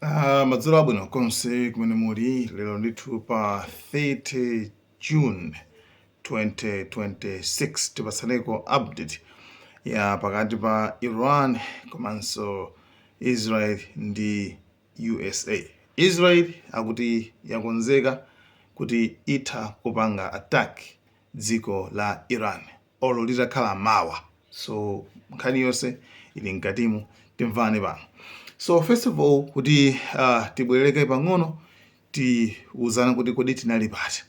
Madzulo abwino konse kumene muli. Lero ndithu pa 30 June 2026, tipatsaneko update ya pakati pa Iran komanso Israel ndi USA. Israel akuti yakonzeka kuti itha kupanga attack dziko la Iran olo litakhala mawa. So nkhani yonse ili mkatimu, timvane pano. So first of all, kuti tibwerereke pang'ono, tiuzane kuti kodi tinali pati.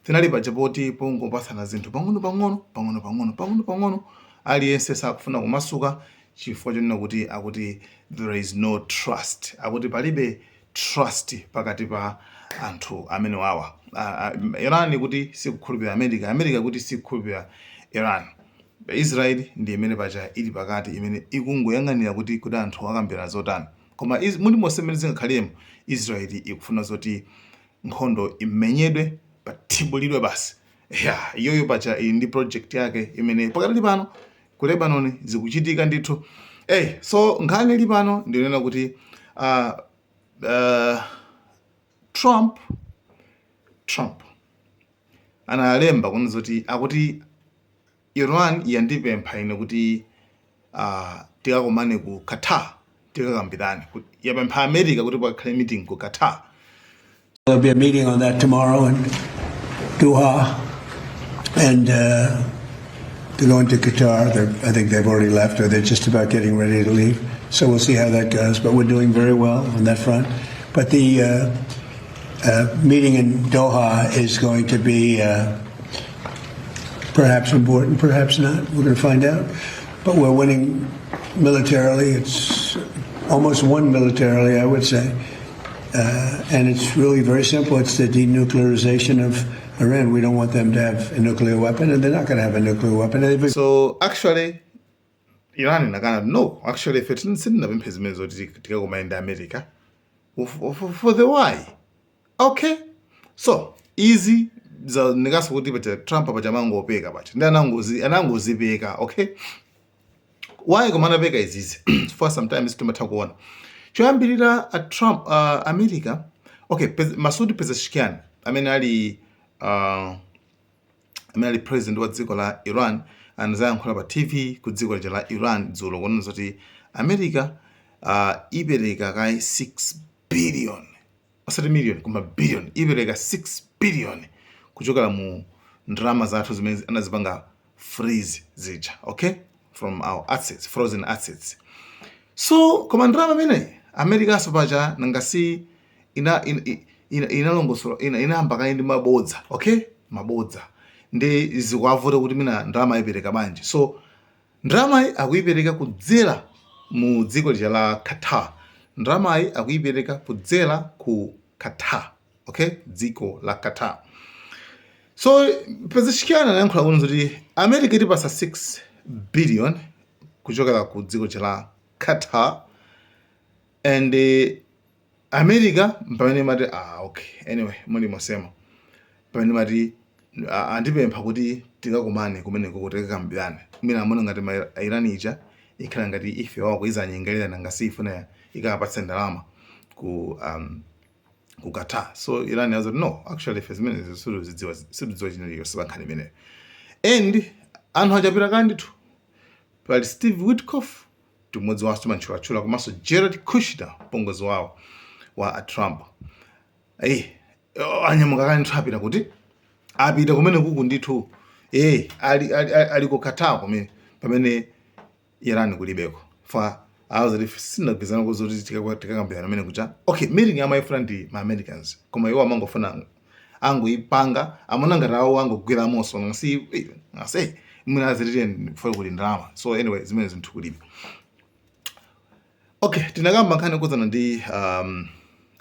Tinali paja poti pongopatsana zinthu pang'ono pang'ono, pang'ono pang'ono, pang'ono pang'ono. Aliyense sakufuna kumasuka chifukwa chonena kuti akuti there is no trust, akuti palibe trust pakati pa anthu amene wawa. Iran kuti sikukhulupirira America, America kuti sikukhulupirira Iran. Israel ndi imene paja ili pakati, imene ikungoyang'anira kuti anthu akambirana zotani. Koma muli monse mmene zingakhalemo, Israel ikufuna zoti nkhondo imenyedwe, pathibulidwe basi. Ya iyoyo paja ili ndi project yake imene pakatali pano ku Lebanon zikuchitika ndithu. Hey, so nkhani ili pano ndinena kuti Trump analemba kunena zoti akuti Iran yandipempha ine kuti tikakumane ku Qatar, tikakambirane. Yapempha America kuti pakhale meeting ku Qatar. There'll be a meeting on that tomorrow in Doha, and they're going to Qatar. I think they've already left, or they're just about getting ready to leave. So we'll see how that goes. But we're doing very well on that front. But the meeting in Doha is going to be perhaps important, perhaps not. We're going to find out. But we're winning militarily. It's almost won militarily, I would say. And it's really very simple. It's the denuclearization of Iran. We don't want them to have a nuclear weapon, and they're not going to have a nuclear weapon. And they've So actually Iran inakana, no, actually ife sitinapemphe zimene zoti tikakumane ndi America for the why. Okay, so izi zaonekaso kuti pacha Trump pacha mangopeka pacha ndi anangozipeka. Okay, why koma anapeka izizi? For sometimes timatha kuona choyambirira a Trump, America, okay, Masoud Pezeshkian amene ali president wa dziko la Iran anazayankhula pa TV ku dziko lija la Iran dzulo kunena zoti America ipereka kayi 6 billion, osati million koma billion, ipereka 6 billion kuchokera mu ndalama zathu zimene anazipanga freeze zija, okay, from our assets, frozen assets. So koma ndalama imeneyi Americanso paja nangasi inalongosola inayamba kayi ndi mabodza, okay, mabodza, ndi zikuwavuta kuti mina ndalama ipereka bwanji. So ndalamayi akuipereka kudzera mu dziko lija la Qatar. Ndalamayi akuipereka kudzera ku Qatar, okay, dziko la Qatar. So Pezeshkian anayankhula kuno kuti America itipasa 6 billion kuchokera ku dziko lija la Qatar, and America pamene imati, ah, okay, anyway, muli mosema pamene mati andipempha kuti tikakumane kumeneko kuti tikakambirane, kumene amona ngati ma Iran ija ikhala ngati ife wako izanyengerera, nanga sifuna ikapatse ndalama ku Qatar. So Iran yazoti no, actually ife zimene situzidziwa, situdziwa china chilichonse pa nkhani imeneyo. And anthu achapita kale ndithu. Pali Steve Witkoff, mmodzi wawo timantchulatchula, komanso Jared Kushner, mpongozi wawo wa a Trump. Eh, anyamuka kale ndithu, apita kuti apita kumene kuku ndithu. Eh, ali ku Qatar kumene, pamene Iran kulibeko. Fa awazati sinagwizana kuzoti tikakambirana amene kucha. Okay, meeting amayifuna ndi ma Americans, koma iwo amangofuna angoyipanga, amona ngati awo angogweramonso ngasi ngase mwina azitite kufa kuli ndalama. So anyway, zimene zinthu kulibe. Okay, tinakamba nkhani yokhudzana ndi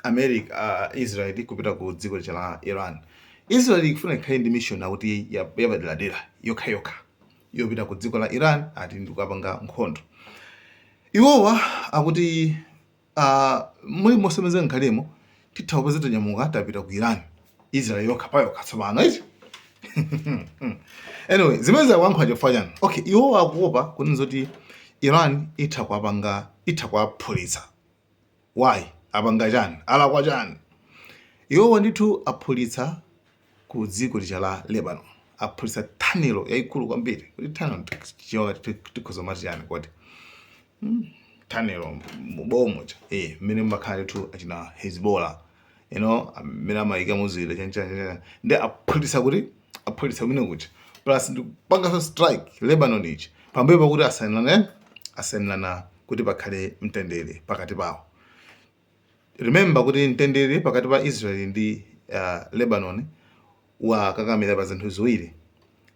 America, Israel kupita ku dziko lija la Iran. Israel ikufuna ikhale ndi mission akuti yapaderadera yokhayokha yopita ku dziko la Iran, ati ndikukapanga nkhondo. Iwowa akuti muli mosemeza nkhalemo titha kupeza tanyamuka tapita ku Iran, Israel yokha payokha tsopano ichi. Anyway, zimene zakuyankhula chifukwa chani? Okay, iwowa akuopa kunena zoti Iran itha kuwapanga, itha kuwaphulitsa. Why? Apanga chani? Alakwa chani? Iwowa ndithu aphulitsa ku dziko lija la Lebanon, aphulitsa tunnel yayikulu kwambiri. Kuti tunnel chichewa tikhoza mati chani kodi? Tunnel mubomo cha mmene mumakhala ndithu achina Hezbollah, mmene amayika muzile chanchana, ndi aphulitsa kuti aphulitsa kumene kucha, plus ndikupanganso strike Lebanon ichi pambuyo pakuti asainirana kuti pakhale mtendere pakati pawo. Remember kuti mtendere pakati pa Israel ndi Lebanon wakakamira pa zinthu ziwiri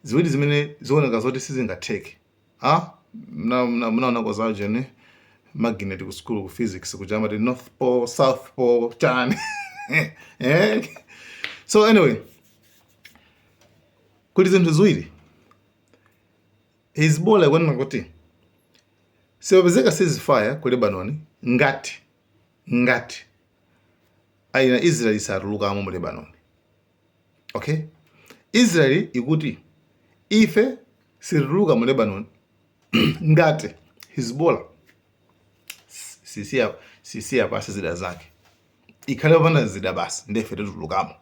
ziwiri zimene zioneka zoti sizingatheke. Ah, mnaonako zawo jene magnet ku school, ku physics kuja, amati north pole, south pole, chani, eh? So anyway, kuli zinthu ziwiri. Hezbollah ikunena kuti sipapezeka ceasefire ku Lebanon ngati aina Israel isatulukamo mu Lebanon. Okay, Israel ikuti ife sitituluka mu Lebanon ngati Hezbollah sisiya pasi zida zake, ikhale popanda zida basi, ndefe titulukamo.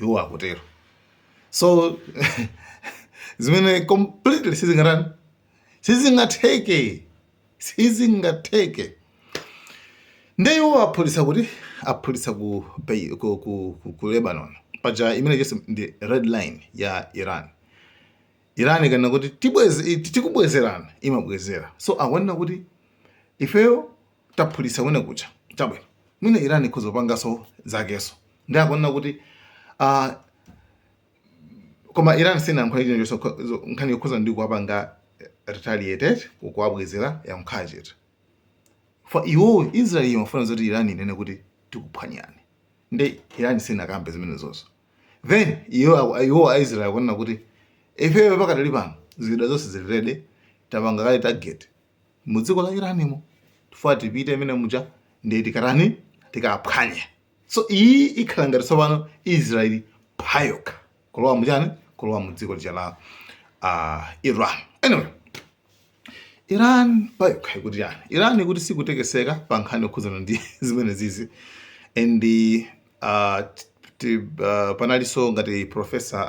Iwo akutero. So zimene completely sizingatani, sizingatheke, sizingatheke. Nde iwo aphulitsa kuti aphulitsa ku Lebanon paja, imene chonse ndi red line ya Iran. Iran ikanena kuti tikubwezerana, imabwezera. So akuonena kuti ifeyo taphulitsa kumene kucha, chabwino, mwina Iran ikhoza kupanganso zakeso. Ndi akuonena kuti koma Iran sinayankhula chilichonse nkhani yokhuza ndi kuwapanga retaliated, kuwabwezera, yankhala chete. For iwo Israel imafuna zoti Iran inene kuti tikuphwanyani, ndi Iran sinakambe zimenezozo. Then iwo a Israel akunena kuti ifeyo pakatali pano zida zonse zili ready, tapanga kale target mu dziko la Iranimo, tifuna tipite imene muja ndi tikarani, tikaphwanye. So iyi ikhala ngati tsopano Israel payokha kulowa muchani, kulowa mu dziko lija la Iran. Anyway, Iran payokha ikuti chani? Iran ikuti sikutekeseka pa nkhani yokhudzana ndi zimene zizi. And panalinso ngati Professor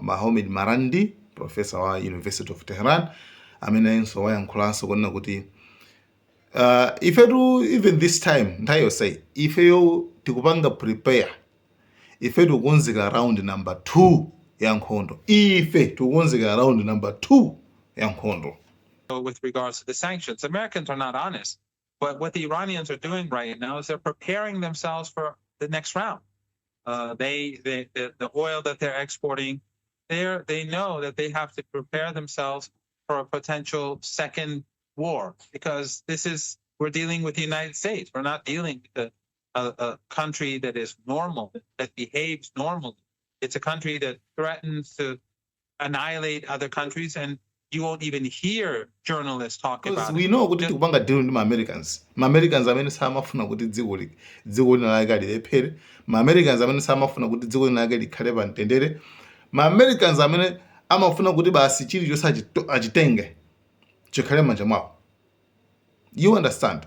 Mohammad Marandi, professor wa University of Tehran, amenenso wayankhulanso kunena kuti ifetu even this time, nthawi yonseyi ifeyo tikupanga prepare, ife tikukonzeka round number 2 ya nkhondo, ife tikukonzeka round number 2 ya nkhondo. With regards to the sanctions. Americans are not honest. But what the Iranians are doing right now is they're preparing themselves for the next round. The oil that they're exporting, they know that they have to prepare themselves for a potential second war because this is we're dealing with the United States. We're not dealing with a country that is normal, that behaves normally. It's a country that threatens to annihilate other countries, and you won't even hear journalists talk because about we it. Know kuti tikupanga deal ndi ma-Americans, ma-Americans amene samafuna kuti dziko lina lake lilephere, ma-Americans amene samafuna kuti dziko lina lake likhale pa mtendere, ma-Americans amene amafuna kuti basi chilichonse achitenge chikhale m'manja mwawo. You understand?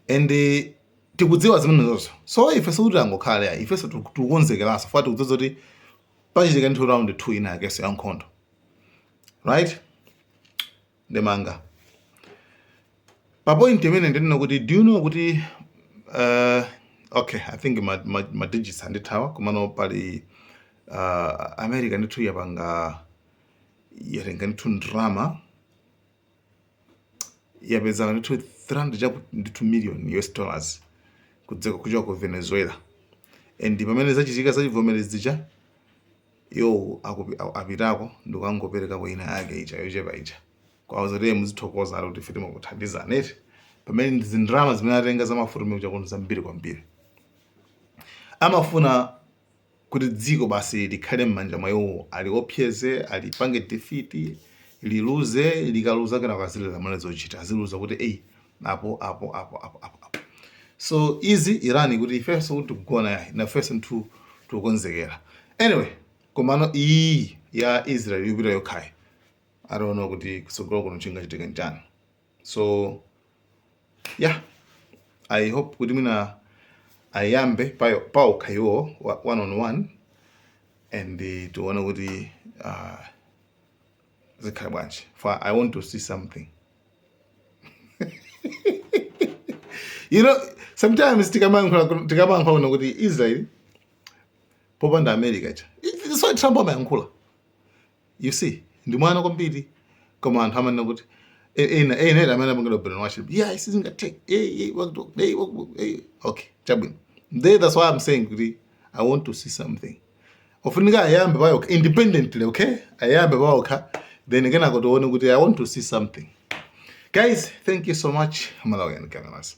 And tikudziwa zimenezozo. So ife sikuti angokhala ya, ifenso tikukonzekeranso futi, tikudziwa kuti pachitika ndithu round 2 ina yakenso ya nkhondo, right? Ndemanga pa point imene ndinena kuti, do you know kuti okay, I think ma digits andithawa, komano pali America ndithu yapanga, yatenga ndithu ndrama, yapeza ndithu 300 chaku ndithu million US dollars kudzeka kuchoka ku Venezuela. And pamene zachitika zachivomerezi zija, yo apitako ndikukangoperekako ina yake ija yochepa ija kwauza kuti muzithokoza ali kuti ife timakuthandizani eti, pamene zindrama zimene atenga zamafuta umene kuno zambiri kwambiri. Amafuna kuti dziko basi likhale m'manja mwa iwo, aliopseze, alipange defeat, liluze. Likaluza, kenako azililamula zochita, aziluza kuti eyi, apo apo apo apo apo apo. So izi Iran kuti ifenso kuti tikugona yayi, nafenso nthu tikukonzekera. Anyway, komano iyi ya Israel yopita yokhayi, I don't know kuti kutsogolo kuno chingachitika nchani. So yeah. I hope kuti mwina ayambe paokha iwo one on one and tione kuti zikhala bwanji, for I want to see something. Sometimes tikamayankhula kuno kuti Israel popanda America cha, so Trump amayankhula, you see, ndi mwana kwambiri, koma anthu amanena kuti ena ena ena amene amangidwa brainwash. Yeah, sizingatheke. Hey, hey, hey, hey. Okay, chabwino. Then that's why I'm saying kuti I want to see something. Ofunika ayambe payokha independently, okay, ayambe payokha, then kenako tione kuti I want to see something. Guys, thank you so much. Malawian Cameras.